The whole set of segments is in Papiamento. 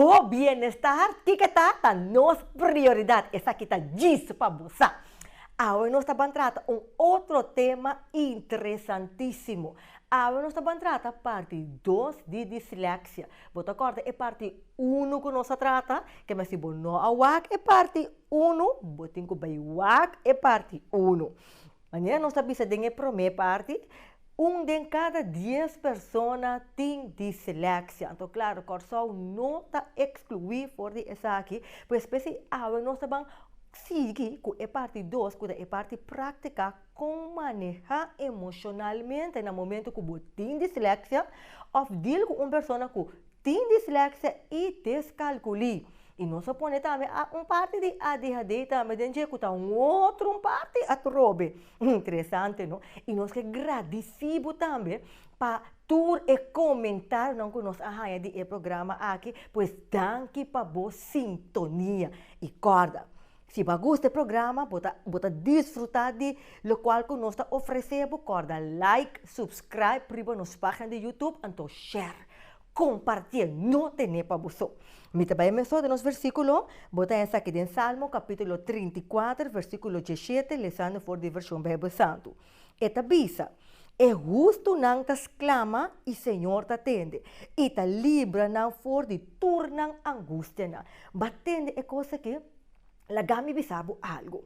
Bo bienestar kiko ta? Ta nos prioridat. Esaki ta djis pa bo sa. Awe nos ta ban trata un otro tema interesantisimo. Awe nos ta ban trata parti dos di dislexia. Bo ta kòrda e parti unu ku nos a trata? Keme si bo no a wak e parti unu, bo tin ku bai wak e parti unu. Manera nos ta bisa den e promé parti, un den kada dies persona tin dislexia. Anto klaro, Kòrsou no ta ekskluí for di esaki, pues p'esei awe nos ta ban sigui ku e parti dos, ku ta e parti práktika kon manehá emoshonalmente na momento ku bo tin dislexia òf deal ku un persona ku tin dislexia i deskalkulí. I nos a pone tambe a un parti di ADHD tambe den dje ku ta un otro un parti atrobe. Interesante no? I nos ke gradisí bo tambe pa tur e komentarionan ku nos a haña di e programa aki, pues danki pa bo sintonia. I kòrda, si bo a gusta e programa, bo ta bo ta disfrutá di lokual ku nos ta ofresé bo, kòrda like, subscribe riba nos página di YouTube, anto share. Kompartié, no ten'é pa bo so. Mi ta bai mesora den nos versíkulo, bo ta esaki den Salmo kapítulo 34, versíkulo 17, lesando for di Vershon Beibel Santu. E ta bisa, E hustunan ta sklama i Señor ta tende, i ta libra nan for di tur nan angustianan. Bo a tende e kos aki? Laga mi bisa bo algu.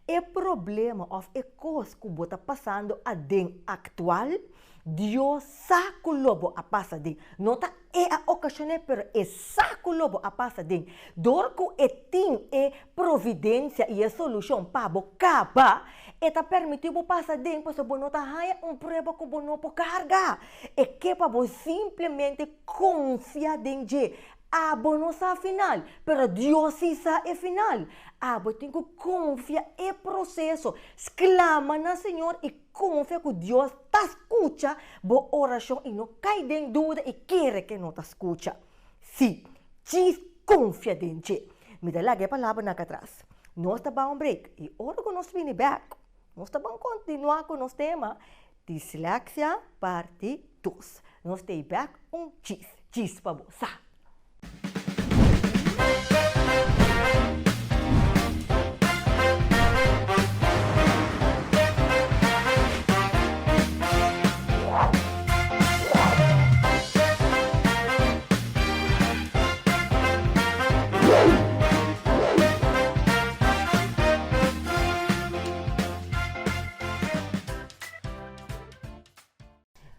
E problema òf e kos ku bo ta pasando aden aktual, Dios sa ku lo bo a pasa den. No ta E a okashon'é, pero E sa ku lo bo a pasa den. Dor ku E tin e providensia i e solushon pa bo kaba, E ta permití bo pasa den pasobra bo no ta haña un prueba ku bo no por karga. E ke pa bo simplemente konfia den dje. Abo no sa final, pero Dios sí sa e final. Abo tin ku konfia e proseso, sklama na Señor i konfia ku Dios ta skucha bo orashon i no kai den duda i kere ke no ta skucha. Sí, djis konfia den dje. Mi ta laga e palabranan aki atras. Nos ta ban un break i ora ku nos bini bèk, nos ta ban kontinuá ku nos tema Dislexia parti dos. Nos ta ei bek un chis chis pa bo sa.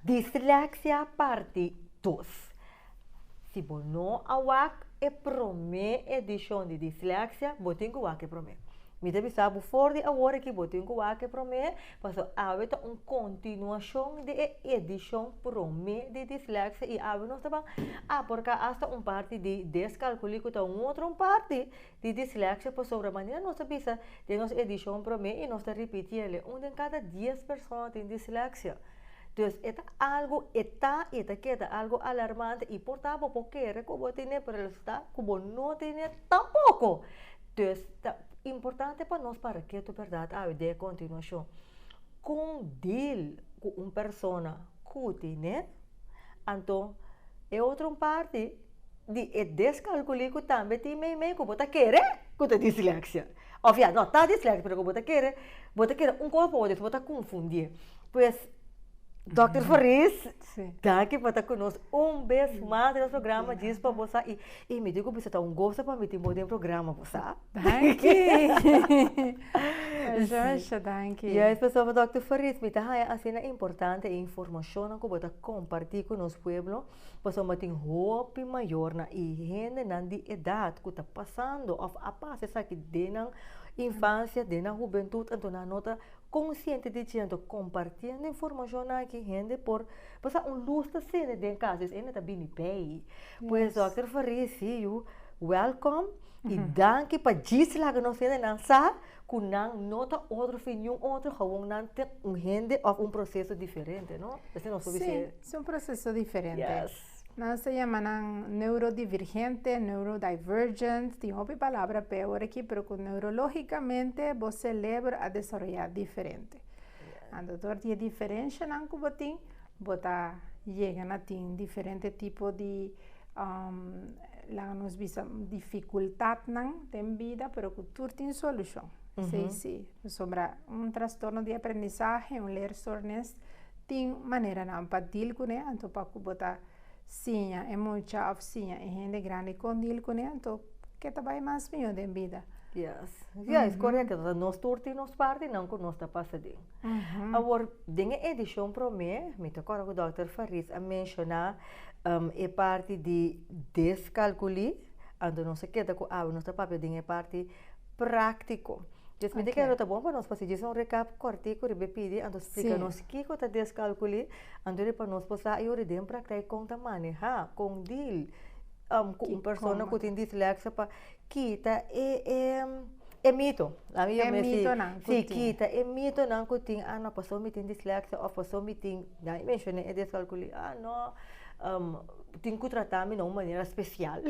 Dislexia parti dos. Si bo no a wak e promé edishon di Dislexia, bo tin ku wak e promé. Mi ta bisa bo for di awor aki bo tin ku wak e promé, pasobra awe ta un kontinuashon di e edishon promé di Dislexia i awe nos ta ban aporká asta un parti di Deskalkulí ku ta un otro un parti di dislexia pasobra manera nos a bisa den nos edishon promé i nos ta ripití el, un den kada dies persona tin dislexia. Dus e ta algu, e ta i e ta keda algu alarmante i por ta bo por kere ku bo tine pero resulta ku bo no tine tampoko. Dus ta importante pa nos para ketu bèrdat awe den e kontinuashon. Kon deal ku un persona ku tine? Anto e otro parti di e deskalkulí ku tambe tin meimei ku bo ta kere ku ta disleksia. Òf ya, no ta disleksia, pero ku bo ta kere, bo ta kere un kos pa otro, bo ta konfundié. Pues, Dòkter Faris, danki pa ta ku nos un bes mas den nos programa Djis pa Bo Sa. I mi tin ku bisa ta un goso pa mi tin bo den programa, bo sa. Danki! Masha, danki. Juist pasobra Dòkter Faris, mi ta haña asina importante e informashonnan ku bo ta kompartí ku nos pueblo. Pasobra tin hopi mayornan i hendenan di edat ku ta pasando òf a pasa esaki den nan infansia, den nan hubentut, anto nan no ta konsiente di dje. Anto kompartiendo informashonnan aki hende por pasa un lus ta sende den kas, dus hende ta bini bei. Pues dòkter Faris, si yu, wèlkòm i danki pa djis laga nos hendenan sa ku nan no ta otro fin niun otro, gewoon nan tin un hende òf un proseso diferente, no? Esei nos por bisa. Sí, un proseso diferente. Yes. Nan sa yama nan neurodivergente, neurodivergent, tin hopi palabra p'e awor aki, pero ku neurológikamente bo selebro a desaroyá diferente. Anto dor di e diferenshanan ku bo tin, bo ta yega na tin diferente tipo di. Laga nos bisa dificultadnan den bida, pero cu tur tin solucion. Si, si. Pasobra un trastorno di aprendizahe, un leerstoornis, tin maneranan pa deal cune, anto pa cu bo ta siña e mucha of siña e hende grandi con deal cune, anto ke ta bay mas miho den bida. Yes, yes, correcto. Nos tur tin nos partinan cu nos ta pasa den. Awor, den e edicion prome, mi ta acorda cu Dòkter Faris a menciona e parti di descalculi, anto nos a keda cu awe nos ta papia den e parti practico. Dus mi ta kere lo ta bon pa nos pa djis un recap cortico riba e pidi, anto splica nos kico ta descalculi, anto riba nos por sa ayori den praktijk con ta maneha, con deal cu un persona cu tin dislexia pa kita e e e mito. Laat mi E mitonan cu tin. Kita e mitonan cu tin, ah no, pasobra mi tin dislexia of pasobra mi tin, ya mi menciona e descalculia, ah no, tin cu trata mi na un manera special.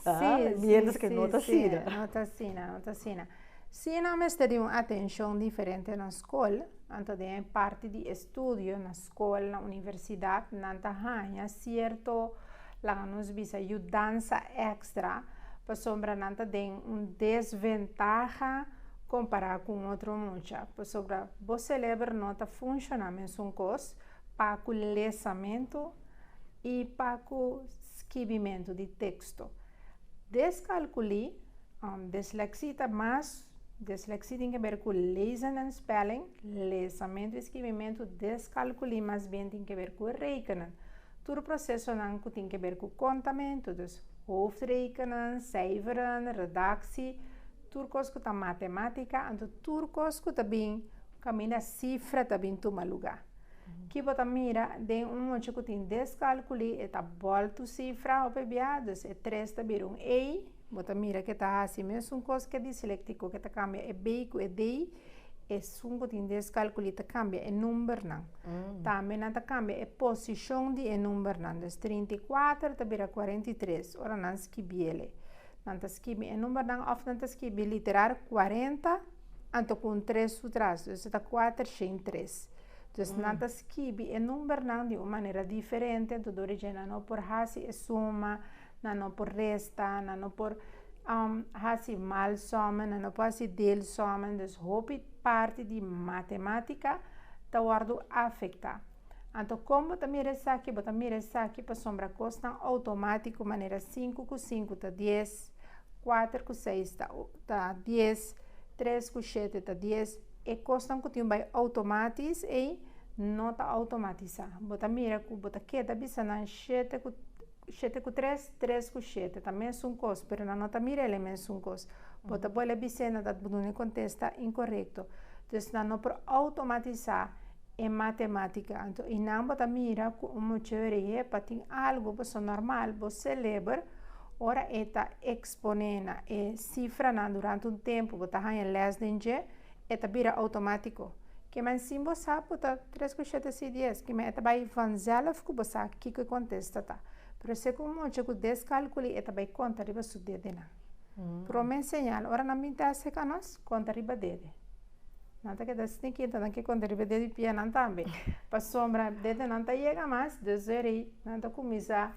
Si, mientras que no ta asina. No ta asina, no ta asina. Si nan mester di un atencion diferente na scol, anto den e parti di estudio na scol, na universidad, nan ta haña cierto, laga nos bisa, yudansa extra, pasobra nan ta den un desventaha compara cu un otro mucha, pasobra bo celebro no ta funciona mesun cos pa cu lesamento y pa cu skibimento di texto. Descalculi, Dislexie ta mas, dislexie tin ke ber ku lezen en spelling, lesamentu i skibimentu, deskalkulí mas bien tin ke ber ku rekenen. Tur prosesonan ku tin ke ber ku kontamentu, dus hoofdrekenen, cijferen, redactie, tur kos ku ta matemátika, anto tur kos ku ta bin kaminda sifra ta bin tuma lugá. Ki bo ta mira den un mucha ku tin deskalkulí, e ta bòltu sifra hopi bia, dus e tres ta bira un ei. Bo ta mira ke ta hasi mesun kos ke disléktiko ke ta kambia e B ku e D, esun ku tin deskalkulí ta kambia e numbernan. Tambe nan ta kambia e posishon di e numbernan, dus 34 ta bira 43 ora nan skibiele. Nan ta skibi e numbernan òf nan ta skibi literal 40 anto ku un tres su tras, dus e ta kuater shen tres. Dus nan ta skibi e numbernan di un manera diferente, anto dor di dje nan no por hasi e suma. Nan no por resta, nan no por hasi maalsommen, nan no por hasi deelsommen, dus hopi parti di matematica ta wordo afecta. Anto con bo ta mira esaki? Bo ta mira esaki pasobra cosnan automatico manera sinku cu sinku ta dies, kuater cu seis ta dies, tres cu shete ta dies, e cosnan cu tin bay automatisch ey no ta automatisa. Bo ta mira cu bo ta keda bisa nan shete cu. Shete ku tres, tres ku shete, ta mesun kos, pero nan no ta mira el e mesun kos. Bo ta bolbe bis'é, nan ta duna e kontesta inkorekto. Dus nan no por outomatisá e matemátika. Anto einan bo ta mira ku un mucha orehe pa tin algu pasobra normal bo seleber ora e ta eksponé na e sifranan durante un tempu, bo ta haña lès den dje, e ta bira outomátiko. Ke men sin bo sa bo ta tres ku shete si dies, ke men e ta bai vanzelf ku bo sa kiko e kontesta ta. Pero se ku un mucha ku deskalkuli e ta bai konta riba su dedenan. Prome señal, ora nan bin tèst serka nos, konta riba dede. Nan ta keda snikinta, nan ke konta riba dede di pianan tambe. Pasobra dedenan ta yega mas, dus eri nan ta kuminsá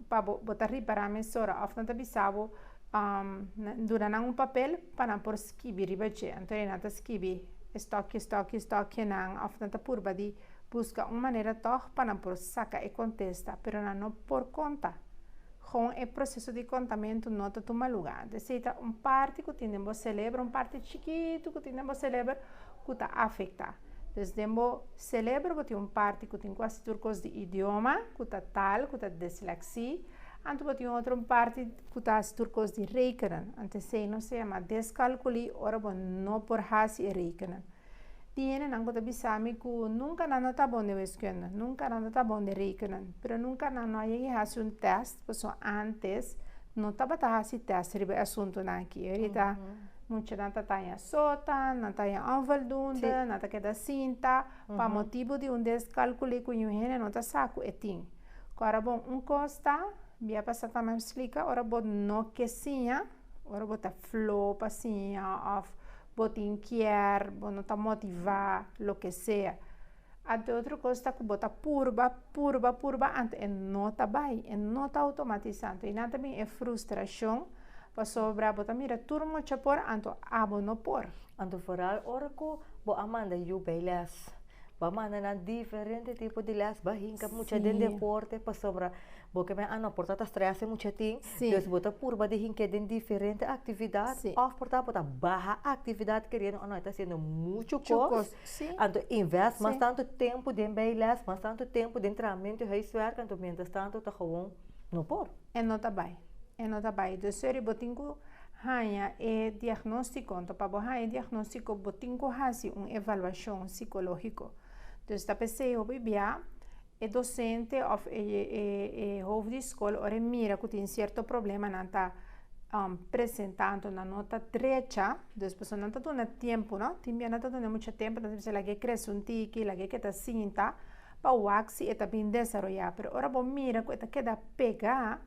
pa bo, bo ta ripará mesora òf nan ta bisa bo duna nan un papel pa nan por skibi riba dje. Anto nan ta skibi e stòkje, stòkje, stòkjenan òf nan ta purba di buska un manera tòg pa nan por saka e kontesta, pero nan no por konta. Gewoon e proseso di kontamentu no ta tuma lugá. Esei ta un parti ku tin den bo selebro, un parti chikitu ku tin den bo selebro ku ta afektá. Dus den bo selebro bo tin un parti ku tin kuasi tur kos di idioma, ku ta taal, ku ta disleksie. Anto bo tin otro un parti ku ta hasi tur kos di rekenen. Anto esei nos ta yama deskalkulí ora bo no por hasi e rekenen. Tin hendenan ku ta bisa mi ku nunka nan no ta bon den wiskunde, nunka nan no ta bon den rekenen, pero nunka nan no a yega hasi un tèst pasobra ántes no tabata hasi tèst riba e asuntunan aki. Ahorita muchanan ta taña sota, nan ta haña onvoldoende, nan ta keda sinta pa motibu di un deskalkulí ku niun hende no ta sa ku e tin. Ku ora bon un kos ta, bia pasá tambe splika, ora bo no ke siña, ora bo ta flow pa siña òf bo tin kier, bo no ta motivá, loke sea. Anto otro kos ta ku bo ta purba, purba, purba, anto e no ta bai, e no ta outomatisá. Anto einan ta bin e frustrashon, pasobra bo ta mira tur mucha por, anto abo no por. Anto foral ora ku bo a manda yu bai lès, bo a manda nan diferente tipo di lès, bo a hinka mucha den deporte pasobra bo ke men a no por ta ta strès e mucha tin, dus bo ta purba di hink'é den diferente aktividat òf por ta bo ta baha aktividat keriendo a no e ta hasiendo muchu kos, anto invest mas tantu tempu den bai lès, mas tantu tempu den trahamentu huiswerk, anto mientras tanto ta gewoon no por. E no ta bai, e no ta bai. Dus seri bo tin ku haña e diagnóstiko, anto pa bo haña e diagnóstiko bo tin ku hasi un evaluashon sikológiko. Dus ta p'esei hopi bia e docente of e hoofd di school ora e mira cu tin cierto problemanan ta presenta anto nan no ta drecha, dus pasobra nan ta duna tempo no, tin bia nan ta duna mucho tempo nan ta bisa laga e crece un tiki, laga e keda sinta pa wak si e ta bin desaroya, pero ora bo mira cu e ta keda pega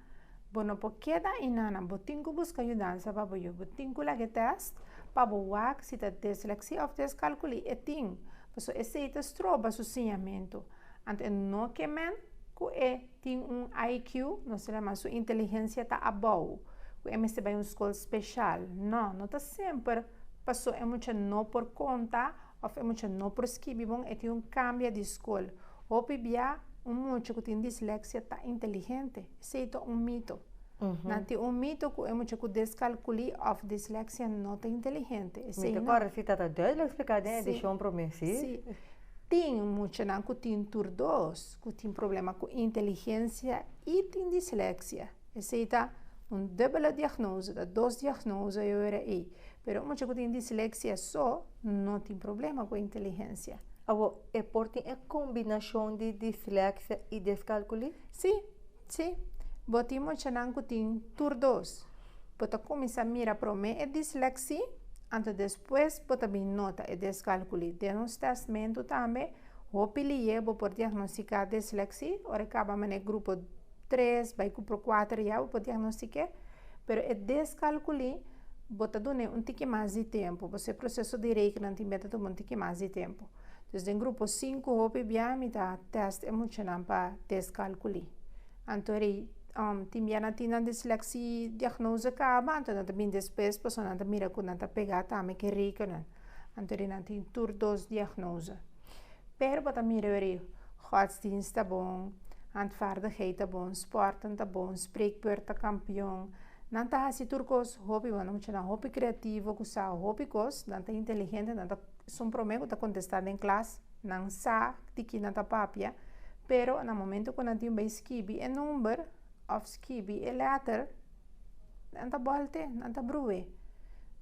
bo no por keda aynan, bo tin cu busca yudansa pa bo yu, bo tin cu laga e test pa bo wak si ta dislexia of discalculia e tin. Pasobra esei ta stroba su siñamentu. Anto e no ke men ku e tin un IQ, nos ta yama su inteligensia ta abou, ku e mester bai un skol speshal. No, no ta semper paso e mucha no por konta òf e mucha no por skibi bon e tin un kambia di skol. Hopi bia un mucha ku tin disleksia ta inteligente. Esei ta un mito. Nan tin un mito ku e mucha ku deskalkulí òf disleksia no ta inteligente. Mi ta kòrda si tata duidelijk spliká den edishon promé, si? Si. Tin muchanan ku tin tur dos, ku tin problema ku inteligensia i tin disleksia. Esei ta un dubbele diagnose, ta dos diagnose e ora ei. Pero un mucha ku tin disleksia so no tin problema ku inteligensia. Awor, e por tin e kombinashon di disleksia i deskalkulí? Si. Sí, bo tin muchanan ku tin tur dos. Bo ta kuminsá mira promé e dislèksi, anto despues bo ta bin nota e deskalkuli. Den nos tèstmentu tambe, hopi lié bo por diagnostiká dislèksi. Ora e kaba manera grupo tres bai grupo kuater ya bo por diagnostik'é. Pero e deskalkuli bo ta dun'é un tiki mas di tempu, pasobra e proseso di rekenen tin bia ta tuma un tiki mas di tempu. Dus den grupo sinku hopi bia mi ta test e muchanan pa deskalkulí. Anto rei tin bia nan tin nan dislexie diagnose kaba, anto nan ta bin despues pasobra nan ta mira ku nan ta pega tambe ku e rekenen. Anto rei nan tin tur dos diagnose. Pero bo ta mira rei godsdienst ta bon, handvaardigheid ta bon, sporten ta bon, spreekbeurt ta kampion. Nan ta hasi tur kos hopi bon, nan muchanan hopi kreativo ku sa hopi kos, nan ta inteligente, nan ta. Esun promé ku ta kontestá den klas, nan sa di ki nan ta papia, pero na momento ku nan tin bai skibi e number òf skibi e lèter, nan ta bòlt'e, nan ta bru'e.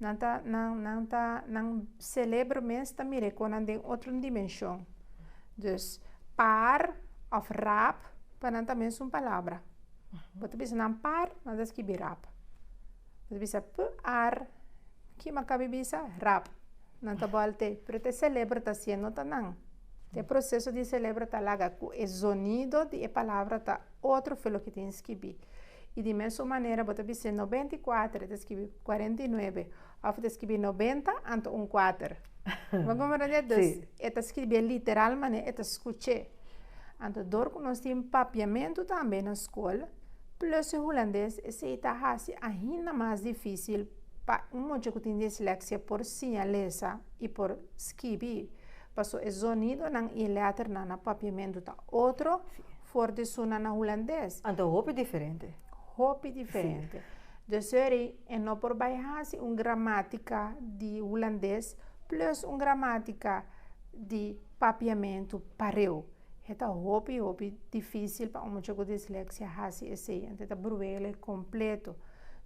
Nan ta, nan, nan ta, nan selebro mes ta mira e konan den otro dimenshon. Dus, par òf rap pa nan ta mesun palabra. Bo ta bisa nan par, nan ta skibi rap. Bo ta bisa p-ar, kima kabi bisa? Rap. Nan ta bòlt'e, pero ta e selebro ta hasié, no ta nan. E proseso di selebro ta laga ku e zonido di e palabra ta otro for loke tin skibí. I di mesun manera bo ta bis'é 94, e ta skibi 49, òf e ta skibi 90 anto un kuater. Bo komprendé? Dus e ta skibié literal manera e ta skuch'é. Anto dor ku nos tin papiamentu tambe na skol, plus e hulandes, esei ta hasi ainda mas difísil pa un mucha ku tin disleksia por siña lesa i por skibi, paso e zonidonan i e lèternan na papiamentu ta otro for di esunnan na hulandes. Anto hopi diferente. Hopi diferente. Dus eri e no por bai hasi un gramátika di hulandes plus un gramátika di papiamentu pareu. E ta hopi hopi difísil pa un mucha ku disleksia hasi esei, anto e ta bruele kompleto.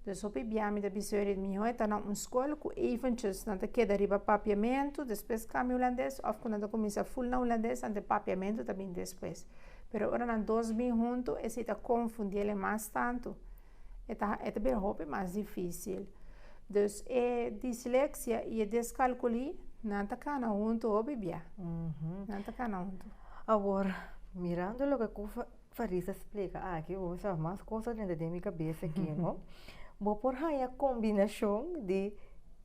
Dus hopi bia mi ta bisa ori mihó e ta na un skol ku eventjes nan ta keda riba papiamentu, despues kambia hulandes òf ku nan ta kuminsá ful na hulandes anto e papiamentu ta bin despues. Pero ora nan dos bin huntu esei ta konfundí el mas tantu, e ta e ta bira hopi mas difísil. Dus e disleksia i e deskalkulí nan ta kana huntu hopi bia. Nan ta kana huntu. Awor, mirando loke ku Farisa splika aki, bo sa mas kos a drenta den mi kabes aki, no? Bo por haña kombinashon di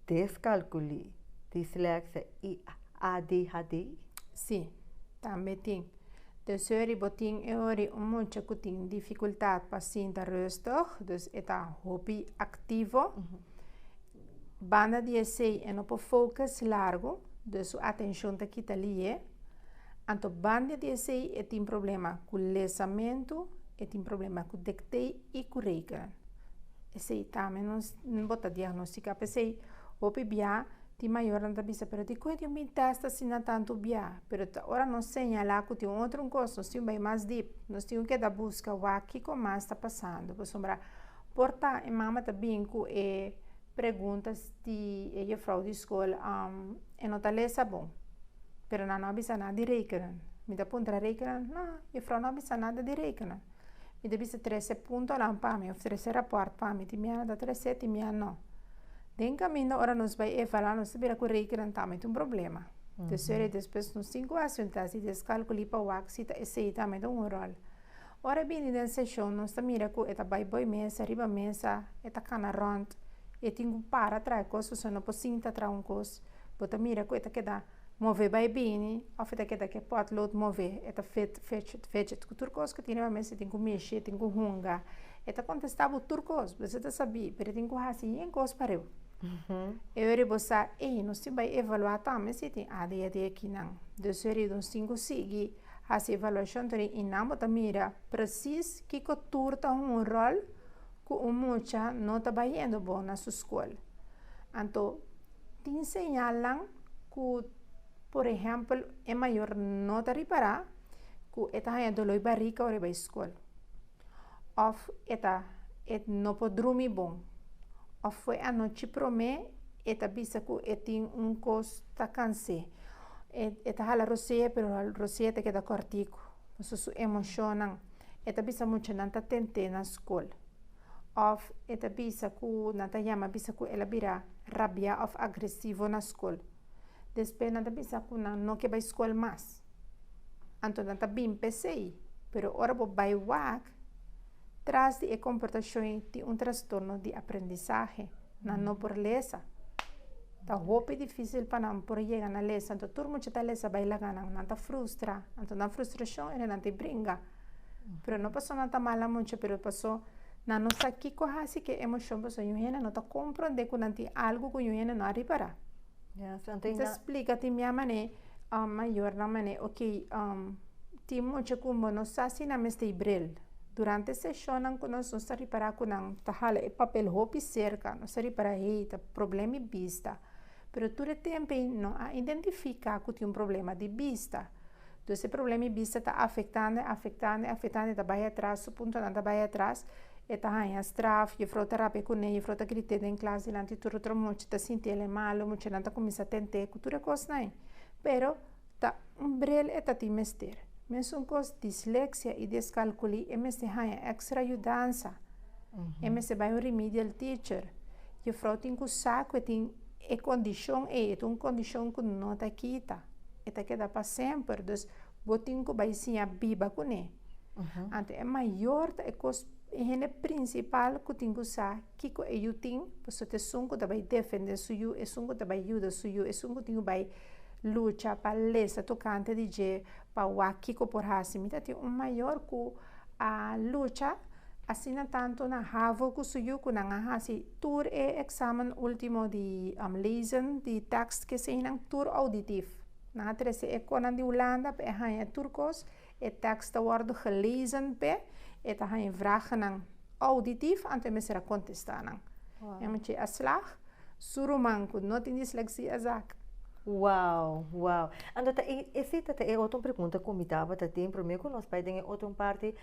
deskalkulí, disleksia i ADHD? Sí. Tambe tin. Dus ori bo tin e ori un mucha ku tin difikultat pa sinta rustig, dus e ta hopi aktivo. Banda di esei e no por focus largu, dus su atenshon ta kita lihe. Anto banda di esei e tin problema ku lesamentu, e tin problema ku dictee i ku rekenen. Esei tambe nos bo ta diagnostica. P'esei hopi bia tin mayornan ta bisa, pero dikon e tin bin test asina tantu bia? Pero ta ora nos señala ku tin un otro kos, nos tin bai mas dip, nos tin ku keda buska wak kiko mas ta pasando, pasobra por ta e mama ta bin ku e preguntas di e jufrouw di skol, e no ta lesa bon, pero nan no a bisa nada di rekenen. Mi ta puntra rekenen, no, jufrouw no a bisa nada di rekenen. Mi ta bisa trese puntonan pa mi of trese raport pa mi, tin biaha ta trese, tin biaha no. Den kaminda ora nos bai evaluá nos ta mira ku rekenen tambe ta un problema. Tercero despues nos tin ku hasi un test di deskalkulí pa wak si ta esei tambe ta un ròl. Ora e bini den seshon nos ta mira ku e ta bai boi mesa, riba mesa, e ta kana rònt, e tin ku para traha kos pasobra no por sinta traha un kos. Bo ta mira ku e ta keda move bai bini òf e ta keda ku e pòtlood move, e ta fit, fidget, fidget ku tur kos ku tin riba mesa e tin ku mishi, e tin ku hunga. E ta kontestá bo tur kos, bo ta sabí, pero e tin ku hasi yen kos pareu. E ora bo sa, ey, nos tin bai evaluá tambe si tin ADHD akinan. Dus e ora nos tin ku sigui hasi evaluashon tori i nan bo ta mira presis kiko tur ta hunga un ròl ku un mucha no ta bayendo bon na su skol. Anto tin señalnan ku por ehèmpel e mayor no ta ripará ku e ta haña doló di barika ora e bai skol òf e ta e no por drumi bon òf fo'i anochi promé e ta bisa ku e tin un kos ta kans'é. E ta hala rosea pero rosea ta keda kòrtiku pasobra su emoshonnan. E ta bisa muchanan ta tent'é na skol òf e ta bisa ku nan ta yama bisa ku el a bira rabiá òf agresivo na skol. Despues nan ta bisa ku nan no ke bai skol mas. Anto nan ta bin p'esei, pero ora bo bai wak tras di e komportashon ei tin un trastorno di aprendisahe. Nan no por lesa. Ta hopi difísil pa nan por yega na lesa. Anto tur mucha ta lesa bai laga nan. Nan ta frustra. Anto nan frustrashon e nan ta bringa. Pero no paso nan ta mala mucha, pero paso nan no sa kiko hasi ku e emoshon pasobra yu hende no ta komprondé ku nan tin algu ku yu hende no a ripará. Mi ta splika tin mia manera mayornan manera ok tin mucha ku bo no sa si nan mester e bril. Durante seshonnan ku nos nos ta ripará ku nan ta hala e papel hopi serka, nos ta ripará hey ta problema di bista. Pero tur e tempu ei no a identifiká ku tin un problema di bista. Dus e problema di bista ta afektando, afektando, afektando, e ta bai atras, su puntonan ta bai atras, e ta haña straf, jufrou ta rabia kuné, jufrou ta grit'é den klas dilanti tur otro mucha, ta sinti el e malu, muchanan ta kuminsá tent'é ku tur e kosnan ei. Pero ta un bril e ta tin mester. Mesun kos disleksia i deskalkulí e mester haña èkstra yudansa. E mester bai un remedial teacher. Jufrou tin ku sa ku e tin e kondishon ei, e ta un kondishon ku no ta kita. E ta keda pa semper, dus bo tin ku bai siña biba kuné. Anto e mayor ta e kos, e hende prinsipal ku tin ku sa kiko e yu tin, pasobra ta esun ku ta bai defendé su yu, esun ku ta bai yuda su yu, esun ku tin ku bai lucha pa lesa tokante di dje, pa wak kiko por hasi. Mi ta tin un mayor ku a lucha asina tantu na havo ku su yu ku nan a hasi tur e eksamen ultimo di lezen, di tekst keseinan tur ouditif. Nan a trese e konan di Hulanda pa e haña tur kos, e tekst ta wòrdu gelezen p'e, e ta haña vragennan ouditif anto e mester a kontestá nan. E mucha a slag, su ruman ku no tin disleksia a zak. Wow, wow. Anto ta e esei ta ta e otro pregunta ku mi tabata tin promé ku nos bai den e otro parti,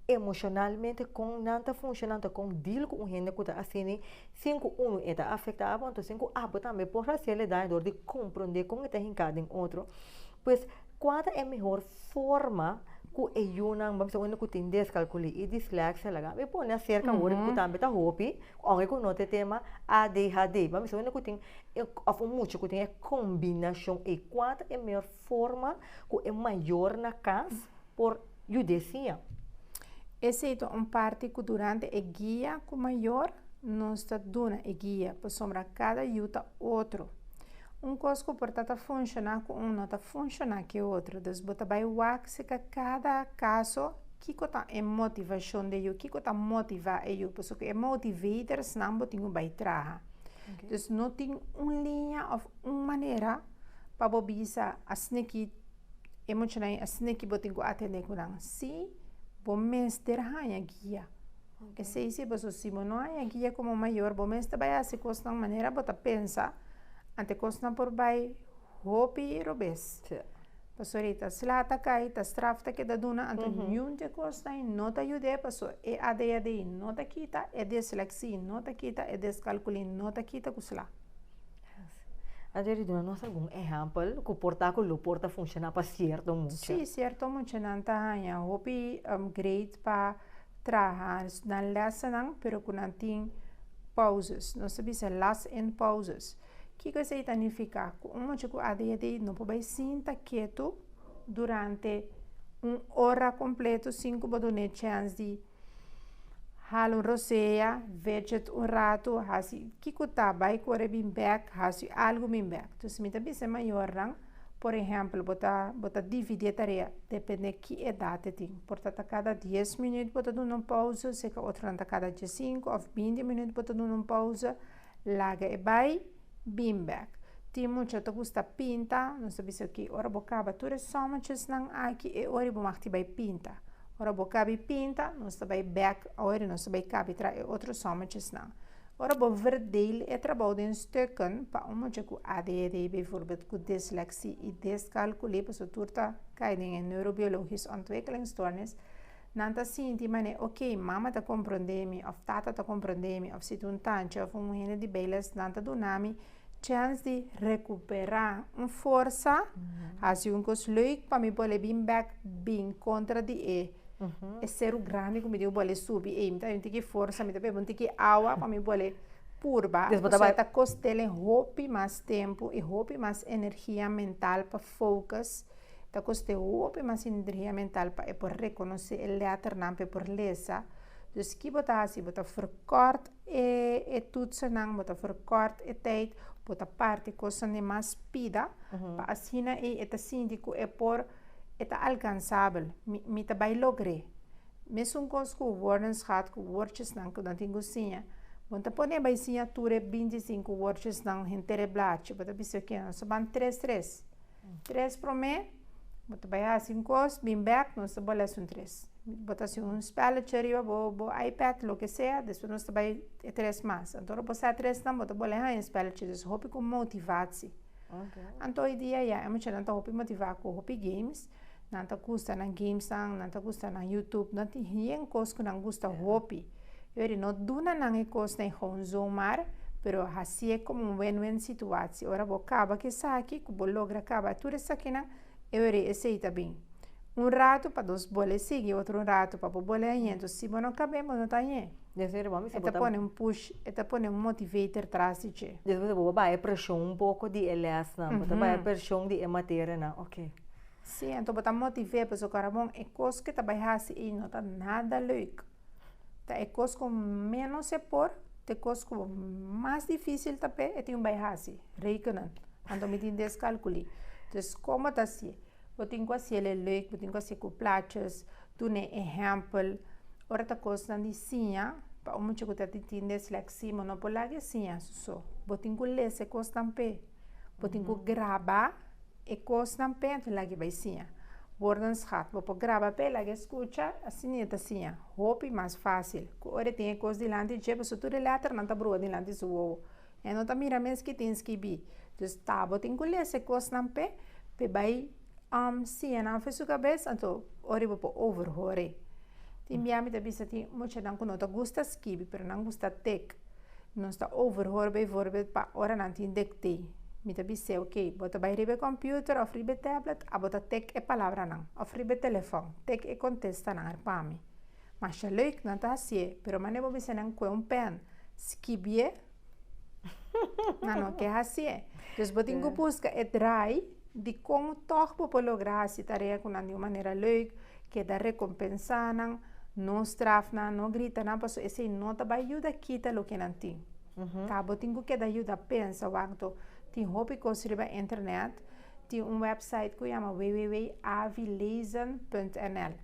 emoshonalmente kon nan ta funshoná, anto kon deal ku un hende ku ta asina sin ku unu e ta afektá abo, anto sin ku abo tambe por hasi el e daño dor di komprondé kon e ta hinká den otro. Pues, kua ta e mehor forma ku e yunan, bo bisa unda ku tin deskalkulí i disleksia laga mi pone aserka awor ku tambe ta hopi, ounke ku no ta e tema ADHD, bo bisa unda ku tin òf un mucha ku tin e kombinashon ei, kua ta e mehor forma ku e mayor na kas por yud'é siña? Esei ta un parti ku durante e guia ku mayor nos ta duna e guia, pasobra kada yu ta otro. Un kos ku por ta ta funshoná ku un no ta funshoná ku e otro. Dus bo ta bai wak serka kada kaso kiko ta e motivashon di e yu, kiko ta motivá e yu. Pasobra ku e motivatersnan bo tin ku bai traha. Dus no tin un liña òf un manera pa bo bisa asin'aki e muchanan ei asin'aki bo tin ku atendé ku nan. Sí, bo mester haña guia. Esei si, pasobra si bo no haña guia komo mayor, bo mes ta bai hasi kosnan manera bo ta pensa, ante kosnan por bai hopi robes. Pasobra e ta sla ta kai, ta straf ta keda duna, anto niun di e kosnan ei no ta yud'é, pasobra e ADHD no ta kita, e disleksia no ta kita, e diskalkulia no ta kita ku sla. Anto e duna nos algun ehèmpel ku por ta ku lo por ta funshoná pa sierto mucha. Sí, sierto muchanan ta haña hopi grade pa traha nan lèsnan, pero ku nan tin pauzes. Nos ta bisa las en pauzes. Kiko esei ta nifiká? Ku un mucha ku ADHD no por bai sinta ketu durante un ora kompleto sin ku bo dun'é chèns di hala un rosea, veget un ratu, hasi kiko ta, bai kore bin bèk, hasi algu bin bèk. Entonces mi ta bisa e mayornan, por ehèmpel, bo ta bo ta dividí e tarea depende ki edat e tin. Por ta ta kada dies minüt bo ta duna un pouze, seka otronan ta kada diesinku òf binti minüt bo ta duna un pouze, laga e bai bin bèk. Tin mucha ta gusta pinta, nos ta bisa oke, ora bo kaba tur e sòmmetjesnan aki e ora bo mag ti bai pinta. Ora bo kabi pinta, nos ta bai bèk, awor nos ta bai kabi traha e otro sòmmetjesnan. Ora bo verdeel e trabou den stukken, pa un mucha ku ADHD bijvoorbeeld, ku disleksie i diskalkulie, pasobra tur ta kai den e neurobiologisch ontwikkelingsstoornis, nan ta sinti manera, oke, mama ta komprondé mi, òf tata ta komprondé mi, òf si ta un tantje òf un hende di bijles, nan ta duna mi chèns di rekuperá un forsa, hasi un kos leuk pa mi por bin bèk bin kontra di e e seru grandi ku mi tin ku bole subi ei. Mi ta un tiki forsa, mi ta bebe un tiki awa pa mi bole purba. Pasobra ta kostel hopi mas tempu i hopi mas energia mental pa focus. Ta kostel hopi mas energia mental pa e por rekonosé e lèternan, pa e por lesa. Dus ki bo ta hasi? Bo ta verkòrt e e toetsennan, bo ta verkòrt e tijd, bo ta parti kosnan den mas pida, pa asina ei e ta sinti ku e por, e ta alkansabel, mi mi ta bai logr'é. Mesun kos ku woordenschat, ku woordjesnan ku nan tin ku siña, bo no ta pone bai siña tur e bintisinku woordjesnan henter e blachi, bo ta bisa oke, nos ta ban tres tres. Tres promé, bo ta bai hasi un kos, bin bèk, nos ta bolbe hasi un tres. Bo ta hasi un spèletje riba bo bo iPad, loke sea, despues nos ta bai e tres mas. Anto ora bo sa e tresnan, bo ta bolbe haña e spèletje. Dus hopi ku motivatsie. Anto hoy dia ya e muchanan ta hopi motivá ku hopi games. Nan ta gusta nan gamesnan, nan ta gusta nan YouTube, nan tin yen kos ku nan gusta hopi. E ora no duna nan e kosnan gewoon zomaar, pero hasié komo un win-win situatie. Ora bo kaba ku esaki, ku bo logra kaba tur esakinan, e ora esei ta bin. Un ratu pa dos bole sigui, otro un ratu pa bo bole hañ'é. Enton si bo no kab'é, bo no ta hañ'é. E ta pone un push, e ta pone un motivator tras di dje. Despues bo baha e preshon un poko di e lèsnan, bo ta baha e preshon di e materianan, oké. Sí, anto bo ta motiv'é, pasobra ora bon e kos ku e ta bai hasi ei no ta nada leuk. Ta e kos ku ménos e por, ta e kos ku mas difísil ta p'e, e tin ku bai hasi, rekenen. Anto mi tin deskalkulí. Dus komo ta hasié? Bo tin ku hasiel e leuk, bo tin ku hasié ku plaatjes, dun'é ehèmpel. Ora ta kosnan di siña, pa un mucha ku ta tin disleksia, bo no por laga e siña su so. Bo tin ku lesa e kosnan p'e. Bo tin ku graba e kosnan p'e, anto laga e bai siña. Woordenschat, bo por graba p'e, laga e skucha, asina e ta siña. Hopi mas fásil ku ora e tin e kos dilanti dje, pasobra tur e lèternan ta brua dilanti su wowo. E no ta mira mes ki tin skibí. Dus ta bo tin ku lesa e kosnan p'e, p'e bai siña nan for su kabes, anto ora bo por overhor'e. Tin bia mi ta bisa tin muchanan ku no ta gusta skibi, pero nan gusta tek. Nos ta overhoor bijvoorbeeld pa ora nan tin dictee. Mi ta bis'é, ok, bo ta bai riba e computer of riba e tablet, abo ta tek e palabranan, of riba e telefòn, tek e kontestanan er pa mi. Masha leuk, nan ta hasié, pero manera bo bisa nan kue un pèn, skibié, nan no ke hasié. Dus bo tin ku buska e draai di kon tòg bo por logra hasi tarea ku nan di un manera leuk, keda rekompensá nan, no straf nan, no grita nan, pasobra esei no ta bai yuda kita loke nan tin. Ta bo tin ku keda yuda pensa wak to. Tin hopi kos riba internet. Tin un website ku yama www.avilezen.nl.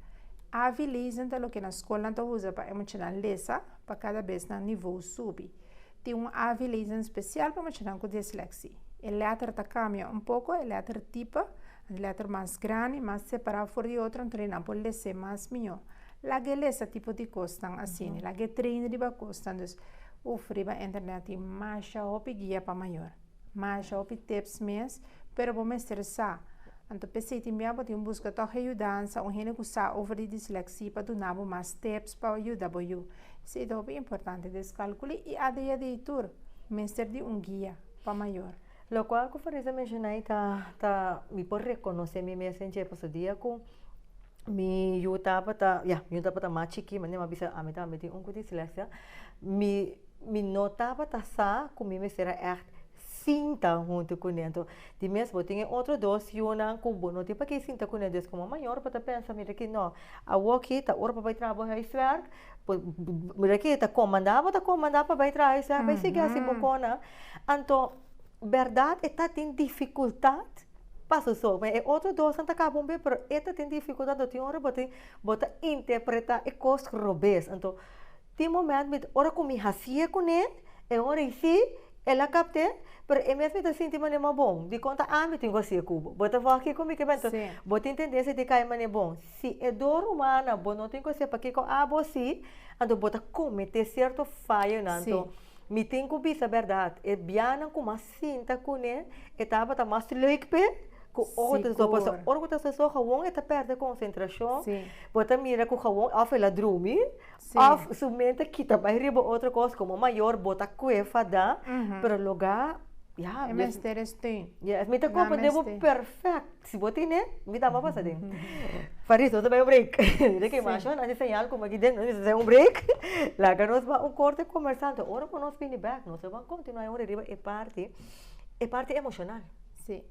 Avilezen ta loke na skolnan ta usa pa e muchanan lesa pa kada bes nan nivou subi. Tin un avilezen spesial pa muchanan ku disleksia. E lèter ta kambia un poko, e lèter tipe, e lèter mas grandi, mas separá for di otro, anto nan por les'é mas mihó. Laga e lesa tipo di kosnan asina, laga e train riba kosnan. Dus, uf, riba internet tin masha hopi guia pa mayor, masha hopi tips mes, pero bo mester sa. Anto p'esei tin bia bo tin buska tòg e yudansa, un hende ku sa over di disleksia pa duna bo mas tips pa yuda bo yu. Esei ta hopi importante, deskalkulí i ADHD tur mester di un guia pa mayor. Lokual ku Farisa menshoná ei ta ta mi por rekonosé mi mes den dje pasobra dia ku mi yu tabata ya mi yu tabata mas chikí manera mi a bisa ami tambe tin un ku disleksia mi mi no tabata sa ku mi mester a ègt sinta huntu kuné anto di mes bo tin e otro dos yunan ku bo no tin pa ke sinta kuné dus komo mayor bo ta pensa mira ki no awoki ta ora pa bai traha bo huiswerk mira ki ta komandá bo ta komandá pa bai traha huiswerk bai sigui hasi bo kona anto bèrdat e ta tin difikultat pa su so e otro dosnan ta kaba un be pero e ta tin difikultat anto tin ora bo tin bo ta interpretá e kos robes anto Tin moment mi ora ku mi hasié kuné, e ora ei sí, el a kapt'é, pero e mes mi ta sinti manera mas bon. Dikon ta ami tin ku hasié ku bo? Bo ta wak kiko mi ke mester. Bo tin tendensia di kai manera bon. Si e dor humana bo no tin ku hasié, pakiko abo sí? Anto bo ta kometé sierto fayonan. Anto mi tin ku bisa bèrdat, e bianan ku mas sinta kuné, e tabata mas leuk p'e ku otro. Pasobra ora ku ta soso gewon e ta pèrdè konsentrashon. Bo ta mira ku gewon òf el a drumi Of su mente kita bai riba otro kos, komo mayor bo ta kue fada, pero loga, ya. E mester e steun. Yes, mi ta komprende bo perfect. Si bo tine, mi tambe a pasa den. Faris, nos ta bai un break. Mira ke masha nan di señal komo aki den, nos mester haci un break. Laga nos bai un korte komersal, anto ora ku nos bini bek, nos ta ban kontinua e ora riba e parti, e parti emoshonal. E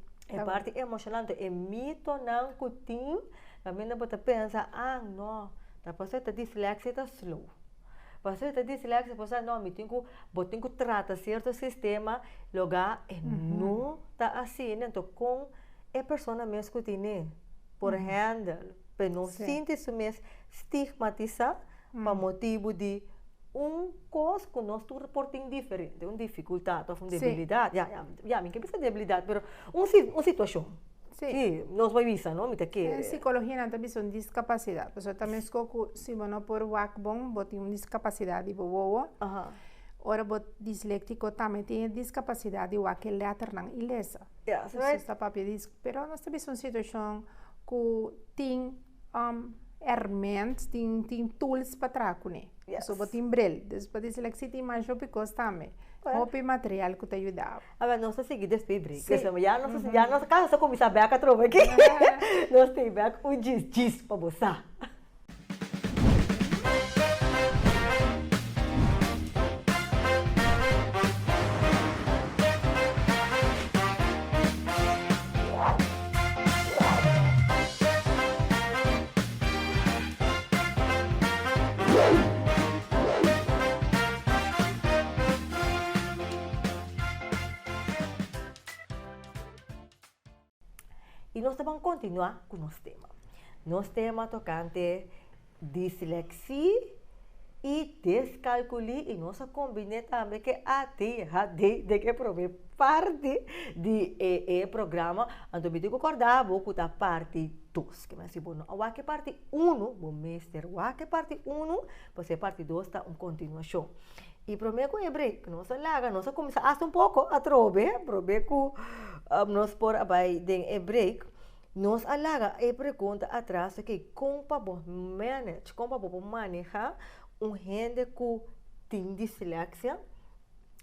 parti emoshonal, anto e mitonan ku tin. Kaminda bo ta pensa, ah no, ta pasobra e ta dislexia e ta slow. Pasobra e ta dislexia bo sa no, mi tin ku, bo tin ku trata sierto sistema loga e no ta asina. Anto kon e persona mes ku tine por handle pa e no sinti su mes stigmatisa pa motibu di un kos ku nos tur por tin diferente, un difikultat òf un debilidat. Ya, ya, ya mi ke bisa debilidat, pero un un situashon. Sí, nos bai bisa, no? Mi ta kere. Den psikologia nan ta bisa un diskapasidat. Pasobra ta meskos ku si bo no por wak bon, bo tin un diskapasidat di bo wowo. Ora bo disléktiko tambe tin e diskapasidat di wak e lèternan i lesa. Yes, right. Nos ta papia di, pero nos ta bisa un situashon ku tin herment, tin tin tools pa traha kuné. Yes. So bo tin bril. Dus pa disleksia tin mas hopi kos tambe. Hopi material ku ta yuda bo. A ber, nos ta sigui despues break. Sí. Ya nos, ya nos kasa ta kuminsá bèk atrobe aki. Nos ta bèk un djis djis pa bo sa. I nos ta ban kontinuá ku nos tema. Nos tema tokante disleksia i deskalkulí i nos a kombiné tambe ku e ADHD den e promé parti di e e programa. Anto mi tin ku kòrda bo ku ta parti dos. Ke men si bo no a wak e parti unu, bo mester wak e parti unu, pasobra e parti dos ta un kontinuashon. I promé ku e break nos a laga, nos a kuminsá hasta un poko atrobe, promé ku nos por a bai den e break, nos a laga e pregunta atras oke, kon pa bo manage, kon pa bo por manehá un hende ku tin disleksia?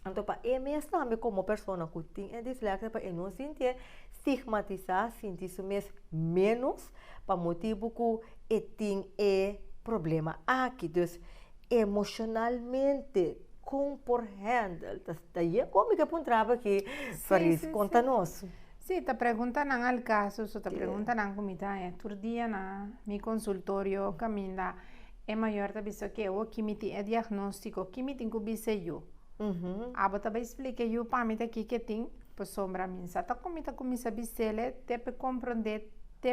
Anto pa e mes tambe komo persona ku tin e disleksia pa e no sintié stigmatisá, sinti su mes ménos pa motibu ku e tin e problema aki. Dus Emocionalmente con por handle? Ta ta ye con mi ke puntra bo aki Faris, conta nos. Sí, ta preguntanan al caso, so ta preguntanan cu mi ta haña tur dia na mi consultorio caminda e mayor ta bisa oke awor ki mi tin e diagnostico, ki mi tin cu bisa e yu? Abo ta bay splica e yu pa mi ta kiko e tin? Pasobra mi sa ta kon mi ta kuminsá bis'el te p'e komprondé te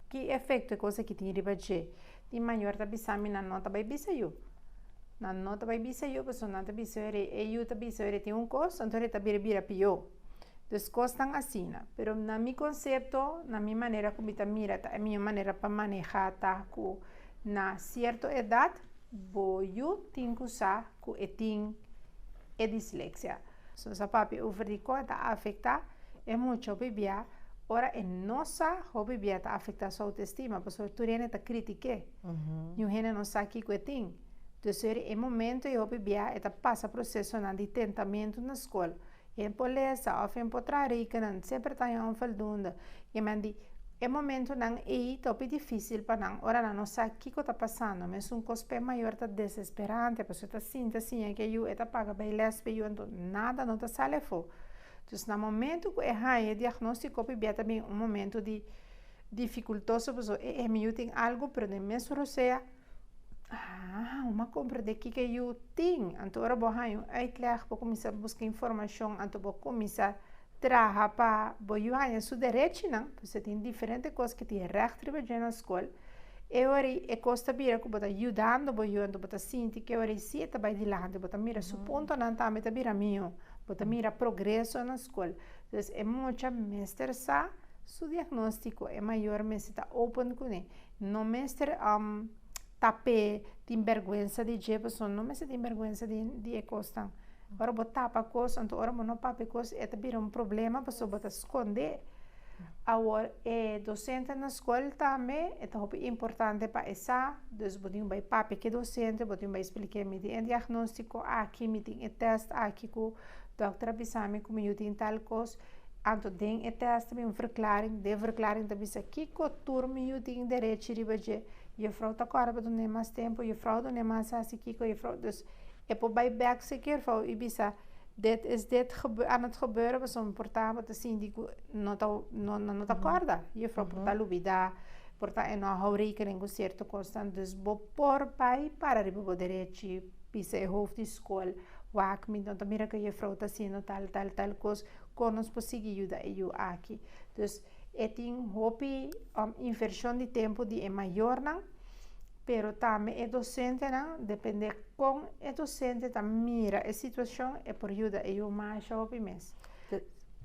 ki efekto e kos aki tin riba dje. Tin mayor ta bisa mi nan no ta bai bisa yu. Nan no ta bai bisa yu pasobra nan ta bisa ora e yu ta bisa ora tin un kos anto e ta bira bira pió. Dus kosnan asina. Pero na mi konsepto, na mi manera ku mi ta mira ta e mihó manera pa manehá ta ku na sierto edat bo yu tin ku sa ku e tin e disleksia. So nos a papia over di kon e ta afektá e mucha hopi bia ora e no sa hopi bia ta afektá su autoestima pasobra tur hende ta kritik'é. Niun hende no sa kiko e tin. Dus ora e momento ei hopi bia e ta pasa prosesonan di tentamentu na skol. E por lesa òf e por traha rekenen, semper ta haña un voldoende. I men di e momentonan ei ta hopi difísil pa nan ora nan no sa kiko ta pasando. Mesun kos pa e mayor ta desesperante pasobra e ta sinta siña ku e yu, e ta paga bai lès pa e yu, anto nada no ta sali afó. Dus na momento ku e haña e diagnóstiko hopi bia ta bin un momento di difikultoso pasobra e mi yu tin algu pero den mesun rosea Ah, bo a komprendé kiko e yu tin. Anto ora bo haña un uitleg, bo kuminsá buska informashon, anto bo kuminsá traha pa bo yu haña su derechinan, pasobra tin diferente kos ku tin règt riba dje na skol. E ora ei e kos ta bira ku bo ta yudando bo yu, anto bo ta sinti ku e ora ei si e ta bai dilanti, bo ta mira su puntonan tambe ta bira mihó, bo ta mira progreso na skol. Entonces e mucha mester sa su diagnóstiko, e mayor mester ta open kuné. No mester tap'é, tin bèrgwensa di dje, pasobra no mester tin bèrgwensa di e kosnan. Ora bo tapa kos, anto ora bo no papia kos, e ta bira un problema pasobra bo ta skondé. Awor, e dosente na skol tambe e ta hopi importante pa e sa, dus bo tin ku bai papia ku e dosente, bo tin ku bai splik'é, mi tin e diagnóstiko aki, mi tin e tèst aki ku dòkter a bisa mi ku mi yu tin tal kos. Anto den e tèst ta bin un verklaring, den e verklaring ta bisa kiko tur mi yu tin derechi riba dje, juffrouw ta kòrda pa dun'é mas tempu, juffrouw dun'é mas hasi kiko, juffrouw, dus e por bai bèk si juffrouw i bisa dit is dit aan het gebeuren pasobra por ta bo ta sinti ku no ta no no ta kòrda, juffrouw por ta lubidá, por ta e no a hou rekening ku sierto kosnan, dus bo por bai para riba bo derechi bisa e hoofd di skol wak mi no ta mira ku juffrouw ta hasiendo tal tal tal kos. Kon nos por sigui yuda e yu aki? Dus e tin hopi invershon di tempu di e mayornan, pero tambe e dosentenan, depende kon e dosente ta mira e situashon, e por yuda e yu masha hopi mes.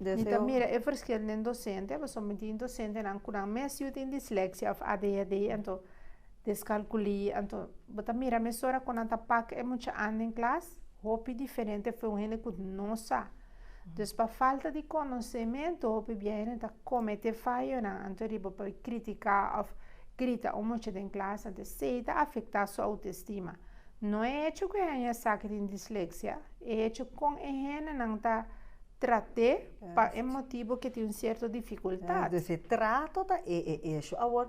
Mi ta mira e verschil den dosente, pasobra mi tin dosentenan ku nan mes yu tin disleksia òf ADHD, anto deskalkulí, anto bo ta mira mesora ku nan ta pak e mucha an den klas, hopi diferente for un hende ku no sa. Dus pa falta di konosementu hopi bia hende ta komete fayonan anto riba por kritiká òf grita un mucha den klas anto esei ta afektá su outestima. No e hecho ku e haña sa ku tin disleksia, e hecho kon e hendenan ta trat'é pa e motibu ku e tin un sierto difikultat. Dus e trato ta e e esho. Awor,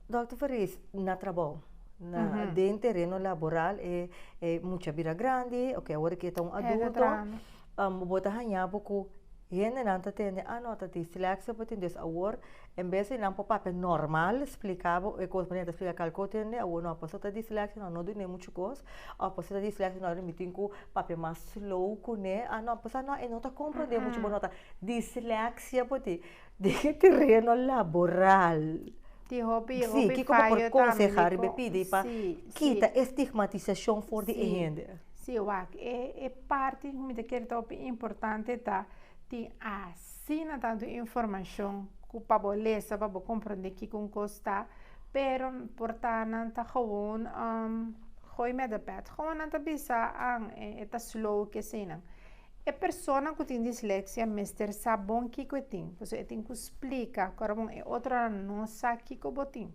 Dòkter Ferriz, na trabou, na den tereno laboral e e mucha bira grandi, oke awor ke ta un adulto. Bo ta haña bo ku hendenan ta tende, ah no, ta dislexia bo tin, dus awor en bes di nan por papia normal, splika bo e kos manera ta splika kalke otro hende, awor no, pasobra ta dislexia no, no dun'é muchu kos, òf pasobra ta dislexia no, mi tin ku papia mas slow kuné, ah no, pasobra no, e no ta komprondé muchu bo no ta dislexia bo tin. Den e tereno laboral. Tin hopi, hopi Sí, kiko bo por fayo tambe konsehá di riba e kon, pidi pa sí, sí. kita e stigmatisashon for di e Sí, hende? sí, wak, e e parti ku mi ta kere ta hopi importante ta tin asina tantu informashon ku pa bo lesa, pa bo komprondé kiko un kos ta, pero por ta nan ta gewoon gooi met de pet, gewoon nan ta bisa an e ta slow keseinan. E persona ku tin disleksia mester sa bon kiko e tin, pasobra e tin ku splika ku ora bon e otronan no sa kiko bo tin.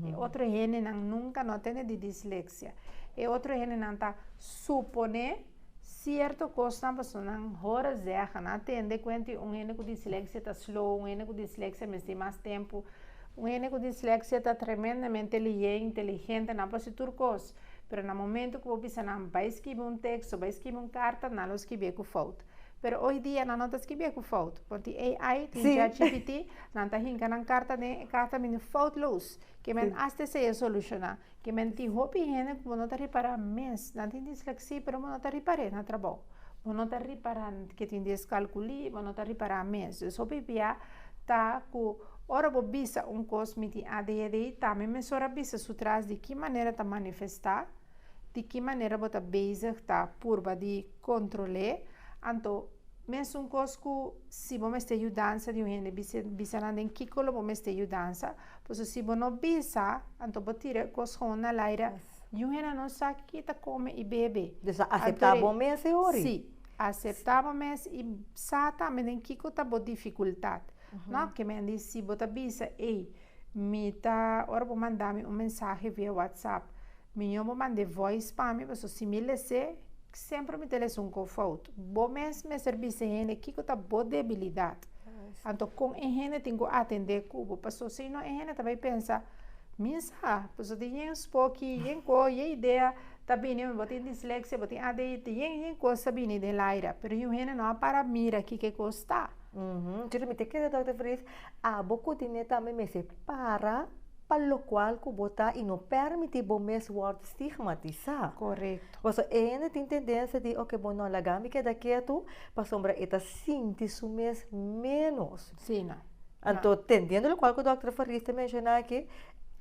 E otro hendenan nunka no a tende di disleksia. E otro hendenan ta suponé sierto kosnan pasobra nan hora zeggen, nan a tende kuenti un hende ku disleksia ta slow, un hende ku disleksia mester mas tempu, un hende ku disleksia ta tremendamente lihé, inteligente, nan por hasi tur kos. Pero na momento ku bo bisa nan bai skibi un teksto, bai skibi un karta, nan lo skibié ku fout. Pero hoy dia nan no ta skibié ku fout. Por tin AI, tin ChatGPT, nan ta hinka nan karta den, e karta bini foutloos. Ke men asta esei a solushoná. Ke men tin hopi hende ku bo no ta ripará mes. Nan tin disleksia pero bo no ta ripar'é na trabou. Bo no ta ripará ke tin deskalkulí, bo no ta ripará mes. Dus hopi bia ta ku ora bo bisa un kos mi tin ADHD, tambe mesora bisa su tras di ki manera ta manifestá, di ki manera bo ta bezig ta purba di kontrol'é. Anto mesun kos ku si bo mester yudansa di un hende, bisa bisa nan den kiko lo bo mester yudansa, pasobra si bo no bisa, anto bo tira e kos gewoon na laira. Yu hende no sa ki ta kome i bebe. Dus a aseptá bo mes e ori. Sí, aseptá bo mes i sa tambe den kiko ta bo difikultat. No, ke men di si bo ta bisa, ey, mi ta, ora bo manda mi un mensahe via WhatsApp, miñó bo mand'é voice pa mi, pasobra si mi les'é, semper mi ta lesa un kos fout. Bo mes mester bisa e hende kiko ta bo debilidat. Anto kon e hende tin ku atendé ku bo, pasobra si no e hende ta bai pensa, Mi sa, pasobra tin yen spoki, yen ko, yen idea ta bini, bo tin disleksia, bo tin ADHD, yen yen kos ta bini den laira, pero yu hende no a para mira kiko e kos ta. Entonces mi ta kere Dòkter Feliz, abo ku tine tambe mester para pa lokual ku bo ta i no permití bo mes wòrdu stigmatisá. Korekto. Pasobra e hende tin tendensia di, oke bo no laga mi keda ketu, pasobra e ta sinti su mes ménos. Sí, no. Anto, tendiendo lokual ku Dòkter Faris ta menshoná aki,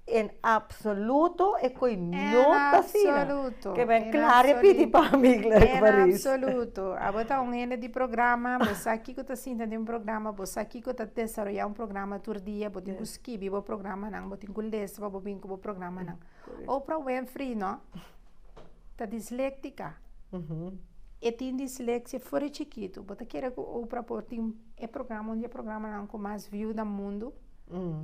en absoluto e koi no ta asina. En absoluto. Ke men klar e pidi pa mi, Klerk Faris. En absoluto. Abo ta un hende di programa, bo sa kiko ta sinta den un programa, bo sa kiko ta desaroyá un programa tur dia, bo tin ku skibi bo programanan, bo tin ku lesa pa bo bin ku bo programanan. Oprah Winfrey no ta disléktika. E tin disleksia for di chikitu. Bo ta kere ku Oprah por tin e programa, un di e programanan ku mas view na mundu,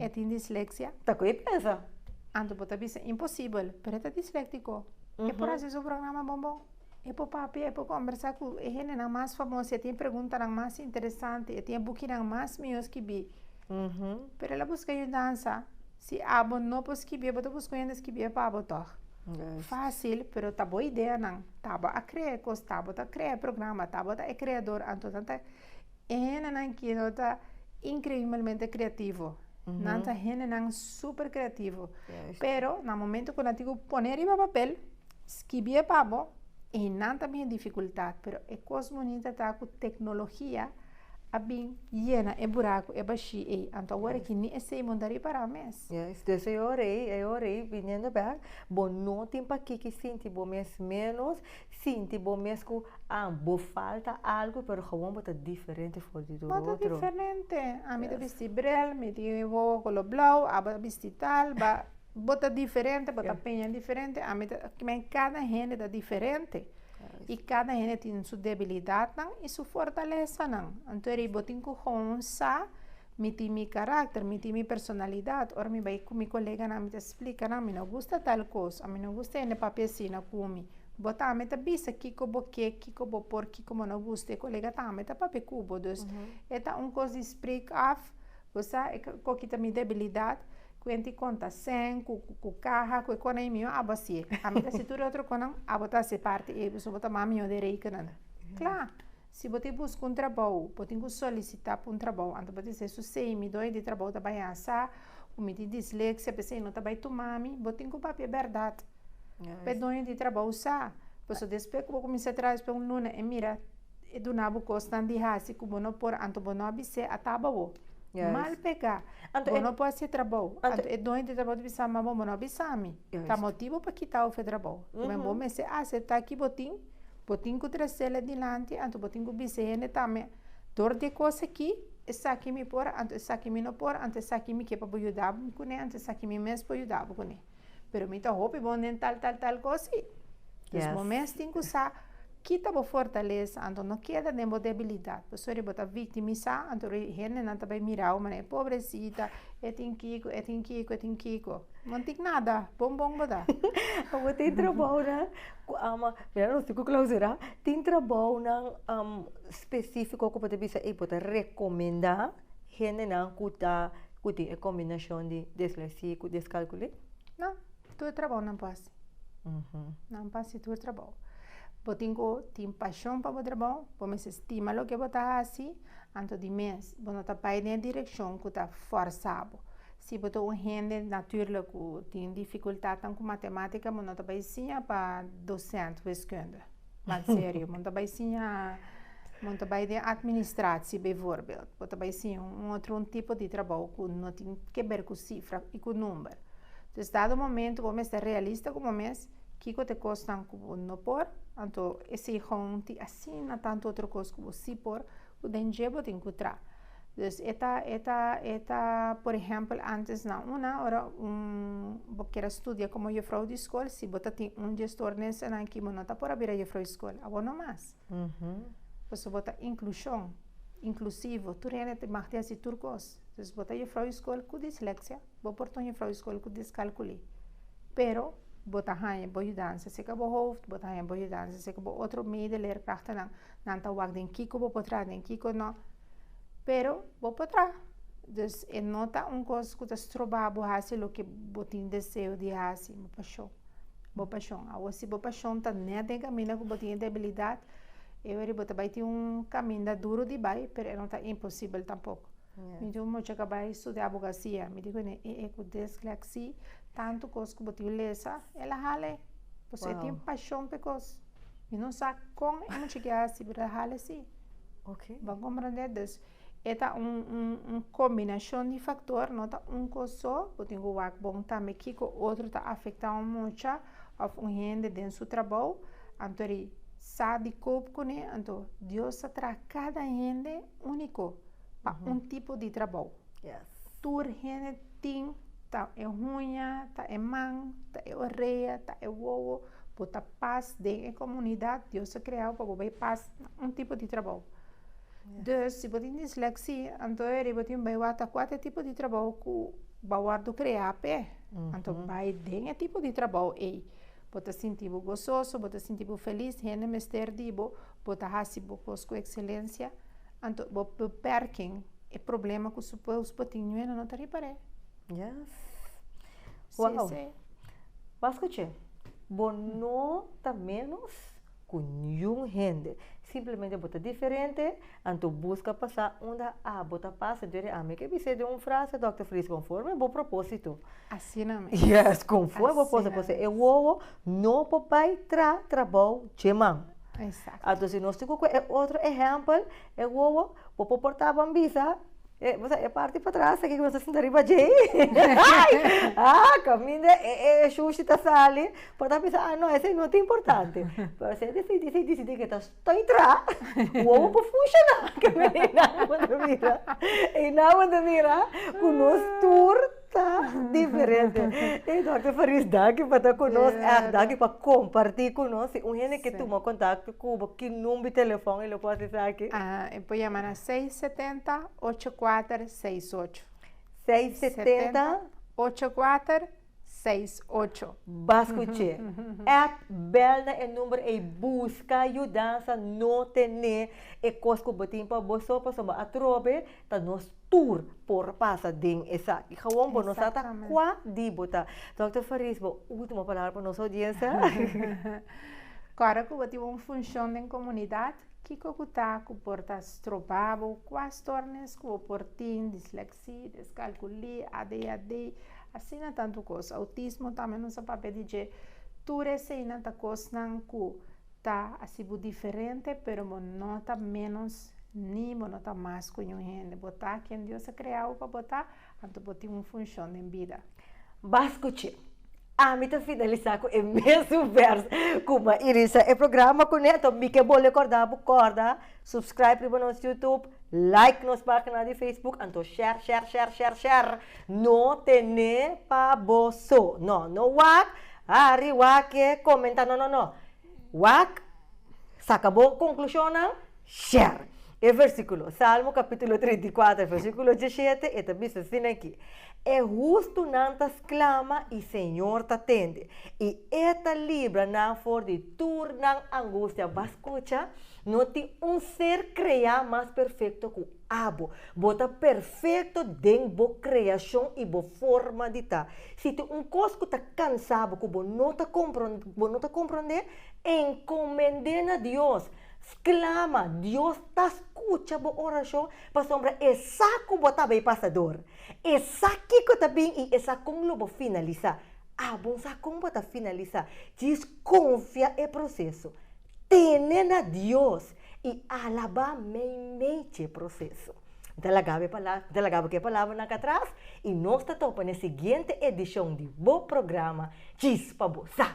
e tin disleksia? Ta ku e pensa. Anto bo ta bisa imposibel, pero e ta disléktiko. E por hasi su programa bon bon. E por papia, e por kombersá ku e hendenan mas famoso, e tin preguntanan mas interesante, e tin e bukinan mas mihó skibí. Pero el a buska yudansa. Si abo no por skibié, bo ta buska un hende skibié pa abo tòg. Fásil, pero ta bo ideanan. Ta bo a krea e kos, ta bo ta krea e programa, ta bo ta e kreador. Anto nan ta e hendenan ki no ta inkreibelmente kreativo. Nan ta hendenan super kreativo. Pero na momento ku nan tin ku pone riba papel, skibié pa bo, einan ta bin e difikultat. Pero e kos bunita ta ku teknologia a bin yena e buraku, e bashí ei. Anto awor aki ni esei bo no ta ripará mes. Yes, dus e ora ei, e ora ei, biniendo bek, bo no tin pakiki sinti bo mes ménos, sinti bo mes ku, ah, bo falta algu, pero gewoon bo ta diferente for di tur Bo ta otro. diferente. Ami ta bisti bril, mi tin wowo koló blou, abo ta bisti tal, ba, bo ta diferente, bo ta peña diferente, ami ta, men kada hende ta diferente. I kada hende tin su debilidatnan i su fortalesanan. Anto eri bo tin ku gewoon sa, mi tin mi karakter, mi tin mi personalidat. Ora mi bai ku mi koleganan mi ta splika nan, mi no gusta tal kos, mi no gusta hende papia asina ku mi. Bo tambe ta bisa kiko bo ke, kiko bo por, kiko bo no gusta. E kolega tambe ta papia ku bo. Dus e ta un kos di spreek af, bo sa e koki ta mi debilidat. Kuenti konta sèn ku ku kaha ku e konan ei mihó abo hasié. Ami ta hasi tur e otro konan, abo ta hasi parti ei pasobra bo ta mas mihó den rekenan. Kla, si bo tin buska un trabou, bo tin ku solisitá pa un trabou, anto bo ta bisa su sei mi doño di trabou ta bai hasa ku mi tin disleksia p'esei no ta bai tuma mi, bo tin ku papia bèrdat pa e doño di trabou sa. Pasobra despues ku bo kuminsá traha despues un luna e mira E duna bo kosnan di hasi ku bo no por, anto bo no a bis'é, ata bo bo. Mal pegá. Bo no por hasi e trabou. Anto e doño di trabou ta bisa, ma bo no a bisa mi. Ta motibu pa kita bo for e trabou. Kimen bo mester aseptá ki bo tin, bo tin ku tres'el adilanti, anto bo tin ku bisa e hende tambe, dor di e kos aki, esaki mi por, anto esaki mi no por, anto esaki mi ke pa bo yuda bo kuné, anto esaki mi mes por yuda bo kuné. Pero mi ta hopi bon den tal, tal, tal kos, sí. Dus bo mes tin ku sa kita bo fortalesa, anto no keda den bo debilidat. Pasobra bo ta viktimisá, anto e hendenan ta bai mira bo manera, pobresita, e tin kiko, e tin kiko, e tin kiko. No tin nada, bon bon bo ta. Bo tin trabounan ku ama, mira nos tin ku klausurá, tin trabounan spesífiko ku bo ta bisa ey bo ta rekomendá hendenan ku ta ku tin e kombinashon di disleksia ku diskalkulia? No, tur e trabounan por hasi. Nan por hasi tur trabou. Bo tin ku tin pashon pa bo trabou, bo mester stima loke bo ta hasi, anto di mes bo no ta bai den e direkshon ku ta fòrsa bo. Si bo ta un hende naturlik ku tin difikultatnan ku matematika, bo no ta bai siña pa dosènt wiskunde. Ban serio, bo no ta bai siña, bo no ta bai den administratie bijvoorbeeld, bo ta bai siña un otro un tipo di trabou ku no tin ke ber ku sifra i ku number. Dus dado momento bo mester realista ku bo mes, kiko ta e kosnan ku bo no por, anto esei gewoon tin asina tantu otro kos ku bo si por, ku den dje bo tin ku tra. Dus e ta e ta e ta por ehèmpel ántes na una ora un bo kier a studia komo jufrou di skol si bo ta tin un dje stornesenan aki bo no ta por a bira jufrou di skol awor no mas. Pasobra bo ta inklushon, inklusivo, tur hende ta mag di hasi tur kos. Dus bo ta jufrou di skol ku disleksia, bo por ta un jufrou di skol ku diskalkulí pero bo ta haña bo yudansa serka bo hoofd, bo ta haña bo yudansa serka bo otro medeleerkrachtennan. Nan ta wak den kiko bo por traha, den kiko no. Pero bo por traha. Dus e no ta un kos ku ta stroba bo hasi loke bo tin deseo di hasi, bo pashon. Bo pashon. Awor si bo pashon ta nèt den kaminda ku bo tin e debilidat, e weri bo ta bai tin un kaminda duru di bai, pero e no ta imposibel tampoko. Mi tin un mucha ku a bai studia abogasia, mi di kuné e e ku disleksia, tantu kos ku bo tin lesa, el a hala e. Pasobra e tin pashon pa e kos. Mi no sa kon e mucha ke hasi, pero e hala si. Ok. Bo a komprende? Dus e ta un un un kombinashon di faktor, no ta un kos so, bo tin ku wak bon tambe kiko otro ta afektá un mucha òf un hende den su trabou, anto di sa di koop kuné, anto Dios ta traha kada hende úniko pa un tipo di trabou. Yes. Tur hende tin, ta e huña, ta e man, ta e orea, ta e wowo. Bo ta pas den e komunidat, Dios a krea bo pa bo bai pas na un tipo di trabou. Dus, si bo tin disleksia, anto e riba tin bai wak ta kua ta e tipo di trabou ku bo a wòrdu kreá p'e. Anto bai den e tipo di trabou ei. Bo ta sinti bo gososo, bo ta sinti bo felis, hende mester di bo, bo ta hasi bo kos ku ekselensia. Anto bo beperking, e problema ku supos bo tin nuena no ta ripar'é. Yes. Wow. Bo a skuch'é? Bo no ta ménos ku niun hende. Simplemente bo ta diferente, anto buska pa sa unda abo ta pasa. Entonces ami ke bis'é den un frase, Dòkter Fris, konforme bo propósito. Asina mes. Yes, konforme bo propósito. Pasobra e wowo no por bai tra trabou dje man. Exacto. Anto si nos tin ku kohe e otro ehèmpel, e wowo bo por porta ban bisa. E bo sa e parti patras aki ku nos ta sinta riba dje ai ah kaminda e e shushi ta sali por ta bisa ah no esei no ta importante pero si e disidi si disidi ke ta stoi tra wowo por funshoná ke mester einan bo ta mira einan bo ta mira ku nos tur ta diferente e dòkter Faris danki pa ta ku nos ègt danki pa kompartí ku nos si un hende ke tuma kontakto ku bo ki number di telefòn e lo por hasi esaki? E por yama na 670 8468. 670 8468. Ba skuch'é. App bèl na e number ei buska yudansa no ten'é e kos ku bo tin pa bo so pasobra atrobe ta nos tur por pasa den esaki. Gewoon bo no sa ta kua di bo ta. Dòkter Faris, bo ultimo palabra pa nos audiencia. Kòrda ku bo tin un funshon den komunidat, kiko ku ta ku por ta stroba bo, kua stornis ku bo por tin, disleksia, deskalkulia, ADHD, asina tantu kos. Outismo tambe nos a papia di dje. Tur eseinan ta kosnan ku ta hasi bo diferente, pero bo no ta ménos ni bo no ta mas ku niun hende. Bo ta ken Dios a krea bo pa bo ta, anto bo tin un funshon den bida. Ba skuch'é. Ami ta finalisá ku e mesun vèrs ku m'a inisá e programa kuné. Anto mi ke bolbe kòrda bo kòrda subscribe riba nos YouTube, like nos página di Facebook, anto share, share, share, share, share. No ten'é pa bo so. No, no wak, hari, wak-e, komentá. No, no, no. Wak, saka bo konklushonnan, share. E versíkulo, Salmo kapítulo 34, versíkulo 17, e ta bisa asina aki, E hustunan ta sklama i Señor ta tende, i E ta libra nan for di tur nan angustia. Bo a skucha? No tin un ser kreá mas perfekto ku abo. Bo ta perfekto den bo kreashon i bo forma di ta. Si tin un kos ku ta kansa bo ku bo no ta bo no ta komprondé, enkomend'é na Dios. Sklama, Dios ta skucha bo orashon pasobra e sa ku bo ta bai pasa dor. E sa kiko ta bin i e sa kon lo bo finalisá. Abo sa kon bo ta finalisá. Djis konfia e proseso. Tene na Dios i alabá meimei dje proseso. Mi ta laga bo e palabra, mi ta laga bo ku e palabranan akí atras i nos ta topa na e siguiente edishon di bo programa Djis pa Bo Sa.